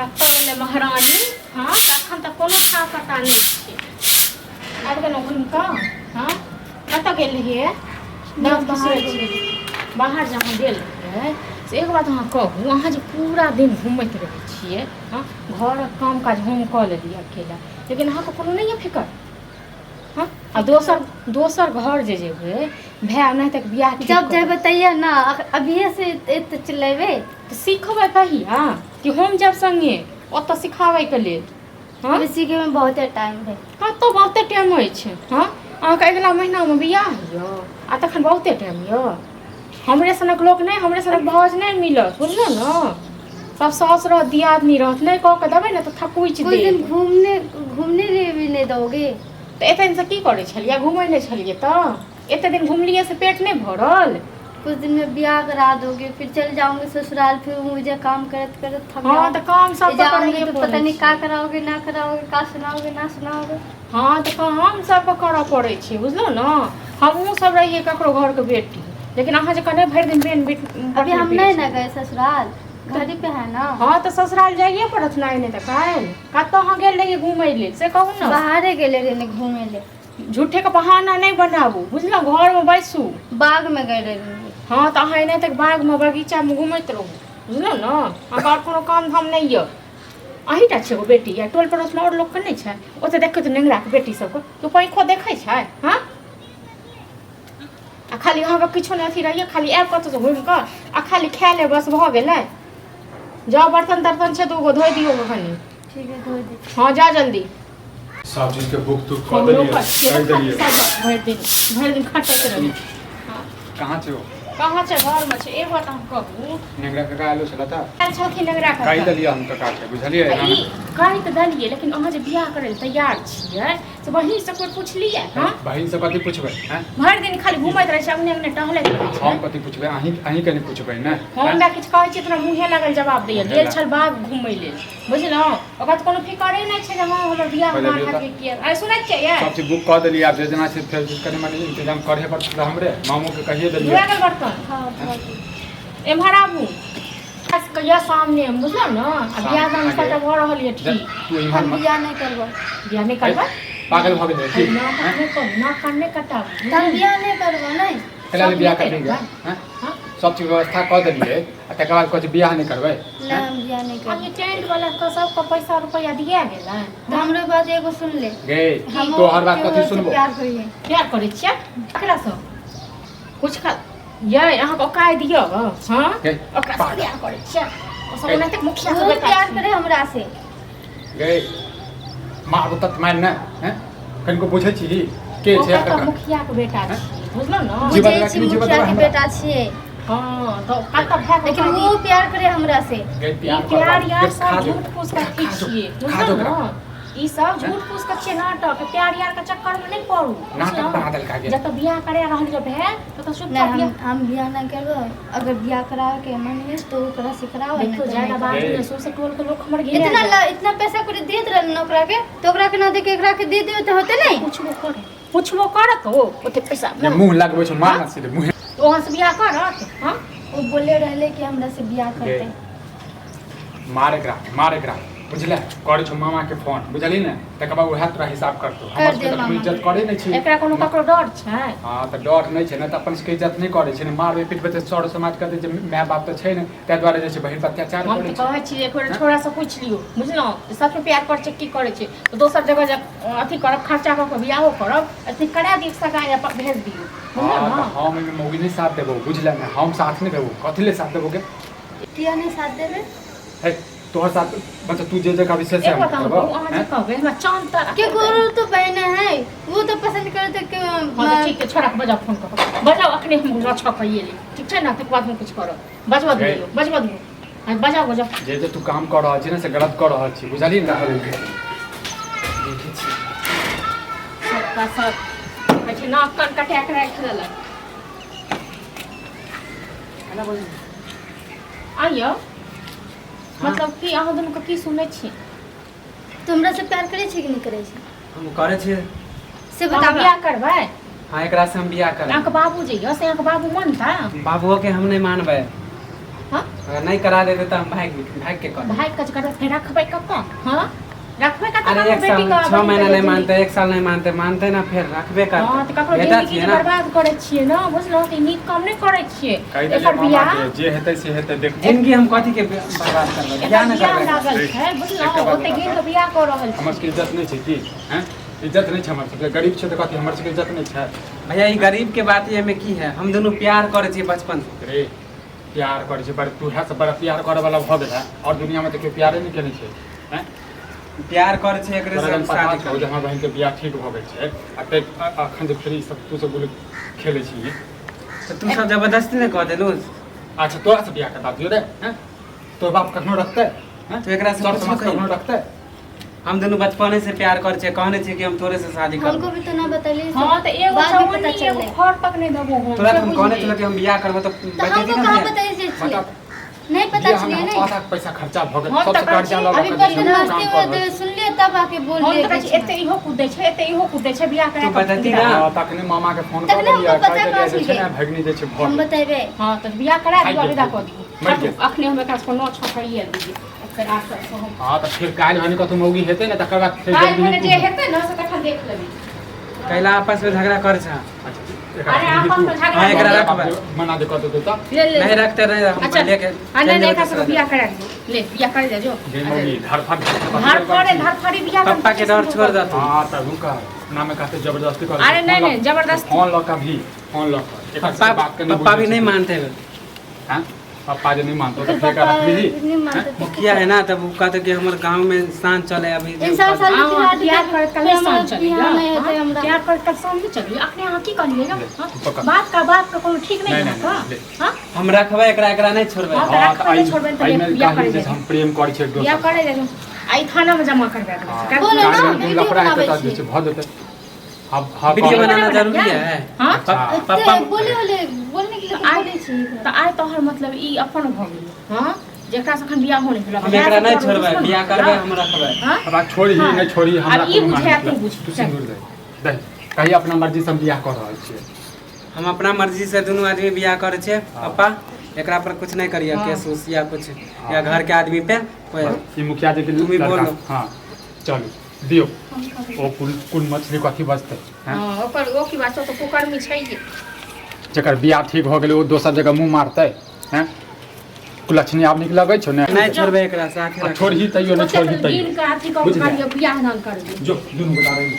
कतऽ गेलै महारानी? हँ, तऽ एखन तऽ कोनो था पता नहि छै। आबि गेलहुँ घुमि कऽ? हँ, कतऽ गेल रहियै? दाँत बाहर घिसबै गेल। छी। बाहर जे अहाँ गेल रहियै से एक बात अहाँ कहू, अहाँ जे पूरा दिन घुमैत रहै छियै, हँ, घरक काम काज हम कऽ लेलियै अकेला, लेकिन अहाँके कोनो नहि यऽ फिकर? हँ, आ दोसर दोसर घर जे जेबै भाय ओनाहि तक बियाह ठीक जब कऽ जेबै तैया ना, अभिये से एते चिल्लेबै? तऽ सिखबै कहिया कि हम जायब सङ्गे ओतऽ सिखाबैके लेल? हँ, अभी सीखे में बहुते टाइम है। कतऽ बहुते टाइम अछि? हँ, अहाँके अगिला महीनामे बियाह यऽ आ तखन बहुते टाइम यऽ। हमरे सनक लोक नहि, हमरे सनक भाउज नहि मिलत, बुझलहुँ ने? सब साउस रहत, दियादनी रहत, नहि कऽ के देबै ने तऽ थकुचि कुछ दिन देत। घूमने घूमने लिए भी नहीं दोगे? तऽ एते दिनसँ की करै छलियै? घुमै नहि छलियै? तऽ एते दिन घुमलियै से पेट नहि भरल? कुछ दिन में ब्याह करा दोगे, फिर चल जाऊंगी ससुराल, फिर मुझे काम करत करत थक हँ, जाऊंगी। तऽ काम सब तऽ जाऊंगी करैए तो पड़ै पता नहीं का छै। कराओगे ना कराओगे, का सुनाओगे ना सुनाओगे। हँ, तऽ काम सबके करऽ पड़ै छै, बुझलहुँ ने? हमहूँ सब रहियै ककरो घरके बेटी, लेकिन अहाँ जे कहने भरि दिन बेन बेट अभी बटने हम फिरै नहीं ना छलियै। गए ससुराल, घर ही पे है ना। हँ, तऽ ससुराल जाइए पड़त ने। आइ नहि तऽ काल्हि। कतऽ अहाँ गेल रहियै घुमै लेल से कहू ने? बाहरे गेले रहे घूमे ले। झूठेके बहाना नहि बनाबू, बुझलहुँ? घरमे बैसू। बाग में गए रहे। हँ, तऽ अहाँ एनाहिते बागमे बगीचामे घुमैत रहू, बुझलहुँ ने? अहाँके आओर कोनो काम धाम नहि यऽ। अहीँटा छै एगो बेटी या टोल पड़ोसमे आओर लोकके नहि छै? ओतऽ देखै तऽ नेंगराके बेटी सबके केओ पैखो देखै छै? हँ, आ खाली अहाँके किछो नहि अथी रहैए, खाली आयब कतऽसँ घुमि कऽ आ खाली खाए लेब, बस भऽ गेलै। जाउ, बर्तन तर्तन छै, दूगो धोइ दियौ कखनी। ठीक है, धो दी। हँ, जा जल्दी। सब चीज के बुक तुक कऽ हम देलियै, लोक छियै कहि ने, खाली देलियै। सब भरि दिन भरि दिन खटैत रहै। कहाँ छै ओ? कहाँ छै? घरमे छै। एक बात अहाँ कहू। नेंगरा काका आयलो छला तऽ? आयल छलखिन नेंगरा कहि काका। देलियै हम काका के, बुझलियै? आ ई कहि तऽ देलियै, लेकिन अहाँ जे बियाह करै लए तैयार छियै से बहिन से कोइ पुछलियै? हँ, बहिन से कथी पुछबै? हैं, भरि दिन खाली घुमैत रहै छै, अंगने अंगने टहलैत रहै छै। हम कथी पुछबै? अहीं अहीं के नहि पुछबै ने? हम हमरा किछु कहै छियै तोरा मुँहे लागल जवाब दैया। मुँहे गेल लागल। छल बाग घुमै लेल, बुझलहुँ? ओकरा तऽ कोनो फिकरे नहि छै जे हँ, हमर बियाह पहिले मार बियाह हाथ किया आइ सुनै छियै यै? सब चीज बुक कऽ देलियै, आब जे जेना छै फेर कनि मनि इंतजाम करहे पड़तै तऽ हमरे मामो के कहिए देलियै। धुआ गेल बर्तन? हाँ, धो दी। एम्हर आबू कहिया सामने, बुझलहुँ ने? आ बियाह दान सबटा भऽ रहल यऽ, ठीक? तू इम्हर हम बियाह नहि करबो। बियाह नहि करबै? पागल भऽ गेलै की? नाक नहि कहू, नाक कान नहि कटाबू। तऽ हम बियाह नहि करबो नहि। कैला बियाह करबै? हैं, सब चीज व्यवस्था कऽ देलियै आ तकर बाद कहै छै बियाह नहि करबै। नहि, हम बियाह नहि करबै। अभी टेंट वाला के सबके पैसा रुपैआ दिया गेलै? तऽ हमरो बात एगो सुन ले। गे, हम तोहर बात कथी केकरो से सुनबो? प्यार करिए। प्यार करै छियै ककरासँ? कुछ खा यै, अहाँके औकाय दिअ? हँ, गे, ओकरा से पागल। प्यार करै छियै? ओ सब ओनाहिते मुखिया वो के बेटा प्यार छै। करे हमरा से। गे, मारबो तत मारि ने। हैं, कनिको बुझै छी के छै ओकर तऽ एकर? मुखिया के बेटा हैं? छी, बुझलहुँ ने? जीवन बुझै छी, राखनी, जीवन मुखिया के हमरा। बेटा छियै। हँ, तऽ कतऽ भए लेकिन वो प्यार करे हमरा से। गे, ई प्यार प्यार करबा। यार गे, खा सब जो। झूठ फूस के अथी खा जो, छियै, खा जो बुझलहुँ ओकरा। ने? ई सब झूठ फूस के छियै नाटक। प्यार यार के चक्कर में नहि पड़ू, नाटक बुझलहुँ? बना देलका गे। जतऽ बियाह करे रहल यऽ भाय ततऽ नहीं, चुपचाप हम बियाह। हम बियाह नहीं करबो। अगर बियाह करावे के मन है तो ओकरा से कराओ, नहीं देखियौ, तो ज्यादा नहीं। बात ए। नहि, सौंसे टोल के लोक हमर घेरा इतना जायत। इतना पैसा कुछ देत रहे न ओकरा के, तो ओकरा के ना दे के एकरा के दे दियो तो होते नहीं? पुछबो कर, पुछबो करत ओ ओते पैसा। जे मुंह लगबै छौ, मार ना सीधे मुँह। तो अहाँ से बियाह करत? हँ, वो बोले रहले कि हमरा से बियाह करते। मार एकरा, मार एकरा, बुझले? करै छौ मामा के फोन, बुझली ने? तकर बाद उएह तोरा हिसाब करतौ। हमर दे सबके तऽ मामा कोनो इज्जत करै नहि छी। एकरा कोनो ककरो डर छै? हँ, तऽ डर नहि छै ने तऽ अपन सबके इज्जत नहि करै छै ने। मारबै पिटबै तऽ सर समाज कहतै जे माय बाप तऽ छै ने, ताहि दुआरे जे छै बहिन पर अत्याचार हम करै तऽ छै। कहै छी जे एक बेर छोड़ा से पूछि लियौ, बुझलहुँ? जे सचमे प्यार करै छै, की करै छै, तऽ दोसर जगह जे अथी करब, खर्चा कऽ कऽ बियाहो करब, अथी करा दियौ, सगाइ आ भेज दियौ, हँ, बुझलहुँ तऽ ने? हम एहिमे मौगी नहि साथ देबौ, बुझले ने? हम साथ नहि देबौ। कथी ले साथ देबौ गे? किया नहीं साथ देबे? हे, तोहर साथ मतलब तू जे जे कहबी से से एक हम बात अहाँ करबौ। कहू, अहाँ जे हैं? कहबै हमरा चाँद तारा के गुरु तो बहने है, वो तो पसंद करे तो क्यों? हँ, तऽ ठीक छै, छोड़ा के बजाउ, फोन कऽ कऽ बजाउ। अखने हम रक्षा कइए लेब, ठीक छै ने? तकर बाद हम किछु करब। बजबऽ दियौ, बजबऽ दियौ। हँ, बजाउ बजाउ। जे जे तू काम कऽ रहल छी ने से गलत कऽ रहल छी, बुझलही ने? देखै छी। सबटा सब कहै छै नाक कान कटा कऽ राखि देलक। आइयौ, मतलब की अहाँ दुनूके की सुनै छी? तू हमरा से प्यार करे छी कि नहीं करे छी? हम करै छियै। से अहाँ बता। बियाह करबै? हाँ, एकरा से हम बियाह करब। अहाँके बाबू जे यऽ से अहाँके बाबू मानता? बाबुओ के हम नहि मानबै। हाँ अगर नहीं करा देते तो हम भाग भाग के कर भाई कच कर फिर रखबै कतऽ? हाँ रखबै कतऽ? अरे ककरो एक बेटी साल के 6 महीना बहिन नहीं के मानते, 1 साल नहीं मानते, मानते ना फिर रखबे हाँ करते। तऽ ककरो बेटा जिंदगी छियै जे ना। बर्बाद करै छियै ने, बुझलहुँ तऽ ई नीक काम नहि करै छियै। कहि देलियै एकर मामा बियाह के जे हेतै से हेतै, देखबो। जिंदगी हम कथी के बर्बाद करबै? एकर बियाह नहि बियाह करबै। लागल छै, बुझलहुँ? एकटा बात ओते बता। गेल तऽ बियाह कऽ रहल हमर छै। सबके इज्जत नहि छै की? हैं, इज्जत नहि छै हमर सबके? गरीब छै तऽ कथी हमर सबके इज्जत नहि छै? भैया ई गरीब के बात ये में की है, हम दोनों प्यार करे छियै बचपन से। रे प्यार करै छै बड़, तू से बड़ा प्यार करे वाला भऽ गेल है, और दुनिया में तऽ केओ प्यारे नहि केने छै। हैं, प्यार करे छियै एकरे तोरा से हम जहन पता शादी छौ जे करबै। हमर बहिन के बियाह ठीक भऽ गेल छै आ ते अखन जे फेर ई सब तू सब गुल खेलै छी। तऽ तू सब जबरदस्ती ने कऽ देलू। अच्छा तोरा से बियाह करबा दियौ रे? हैं, तोर बाप कखनो रखतै? हैं, तो एकरा से सर पूछो समाज कहीं। कखनो रखतै? हम दोनों बचपने से प्यार करे छियै, कहने छियै कि हम तोरे से शादी हमको करबै। भी तो ना बतैली। हाँ तऽ एगो बाद में पता चौवन्नी एगो चललै। खर तक नहि देबो हम, तोरा से तऽ हम कहने बुझली। छलहुँ कि हम बियाह करबो तऽ तो बतेती हमको ना कहाँ भैया। बताइए बता। छियै? नहीं पता बियाह में चलिए हम नहीं। आधा पैसा खर्चा भऽ गेल, हम सबसे तऽ कहै कर्जा छी, लऽ अभी कऽ जे छै बर्तन काम मस्ती कऽ रहल हुए सुनलिए तब आके बोल हम लिए तऽ कहै छी कुछ। एते इहो कुदै छै, एते इहो कुदै छै, बियाह करा तू कऽ बतेती कुदा। ना। हाँ, तखने मामा के फोन कऽ तखने देलियै, हमको कहि पता देलियै कहाँ जे छै छलै। ने भगनी जे छै भऽ हम गेल। बतेबे। हाँ तऽ बियाह करा भागि दियौ, गेल, विदा कऽ दियौ। मरि गेल। अखने हम एकरा सबके नौ छओ करिए दियै, फेर आर सब हम हाँ तऽ फेर काल्हि भने कतौ मौगी हेतै ने तकर बाद फेर काल्हि जल्दी भने जे तू- हेतै ने से तखन देख लेबै। कैला आपस में झगड़ा करे छा? अच्छा, एकरा अरे रखबही आपस तू। में झगड़ा हाँ, एकरा बाप रखबै। जे मना जे कऽ देतौ तऽ ले ले। नहीं रखते रहे हम अच्छा लेके हाँ नहीं चलि नहीं जेबै एकरा सबके दोसरा बियाह करा दियौ, ले बियाह करे जा जो। गे मौगी धरफड़ धरफड़े धरफड़ी बियाह जगह। पप्पा के डर छोड़ दे तू। हाँ तऽ रुक, नामे कहते जबरदस्ती कर। अरे नहीं, नहीं, जबरदस्ती। फोन लऽ कऽ भी, फोन लऽ कऽ एकरा पप्पा सबके बात के नहीं पप्पा बुझै भी नहीं छै। मानते हैं। हाँ, पप्पा जे नहीं मानतो तऽ फिर फेर एकरा पापा रखबिही? नहीं मानते थे। मुखिया है ना तब वो कहते कि हमारे गांव में शान चले अभी जे इंसान साल हाँ, के हाथ प्यार करत काल फिर शान हमरा चली बियाह नहीं हेतै हमरा। प्यार करत काल शान नहीं चली। अखने अहाँ की कहलियै ना? ले, हाँ? तू पकड़। बात का बात का कोनो ठीक नहीं नहीं, है नहीं, का? नहीं, ले। हाँ? हम रखबै एकरा, एकरा नहीं छोड़बै। हाँ, तऽ हाँ, रखबै तऽ नहि एहि- छोड़बै तऽ एहिमे बियाह कही करे जे जाय। हम प्रेम करै छियै एक बियाह दोसर करे जाय, आ ई थाना में जमा करबा देबै। हाँ, बोलो ना, काल्हि कोनो वीडियो लफड़ा हेतै बनाबै तऽ जे छियै। छै भऽ जेतै। हाँ हाँ वीडियो कहबै। बनाना जरूरी है। हाँ? अच्छा। पप्पा एते बोले बोले बोलने के लिए तो आइ बोले छियै। तऽ आइ तोहर मतलब ई अपन भऽ गेल। हाँ, जेकरा से अखन बियाह होने भेल हम एकरा नहीं छोड़बै, बियाह करबै हम रखबै। हाँ? अब आब छोड़ही हाँ। नहि छोड़ही हमरा आब ई कोनो बुझै, मतलब। तू बुझ। तू सिन्दूर दे दे, कही अपना मर्जी से हम बियाह कऽ रहल छियै। हम अपना मर्जी से दोनों आदमी बियाह करे छियै। पप्पा एकरा पर कुछ नहीं करिए, हाँ। केस उस या कुछ या घर के आदमी पे कोई। ई मुखिया जी के तुम ही लड़का। बोलो। हाँ चलू दियौ, ओ कुल कुल मछली कथी बचतै? हैं? हाँ, ओकर ओ की बात छौ, तऽ कुकर्मी छै जकर बियाह ठीक भऽ गेलै ओ दोसर जगह मुँह मारतै? हैं, कुलक्षणी आब नीक लगै छौ ने? नहीं छोड़बै एकरा साथे आ रखबै। छोड़ही तैयो नहि ओते छोड़ही तऽ तैयो गिन कऽ अथी कऽ बुझलियै? करियौ, बियाह दान करबियौ। जो दुनू गोटा रही।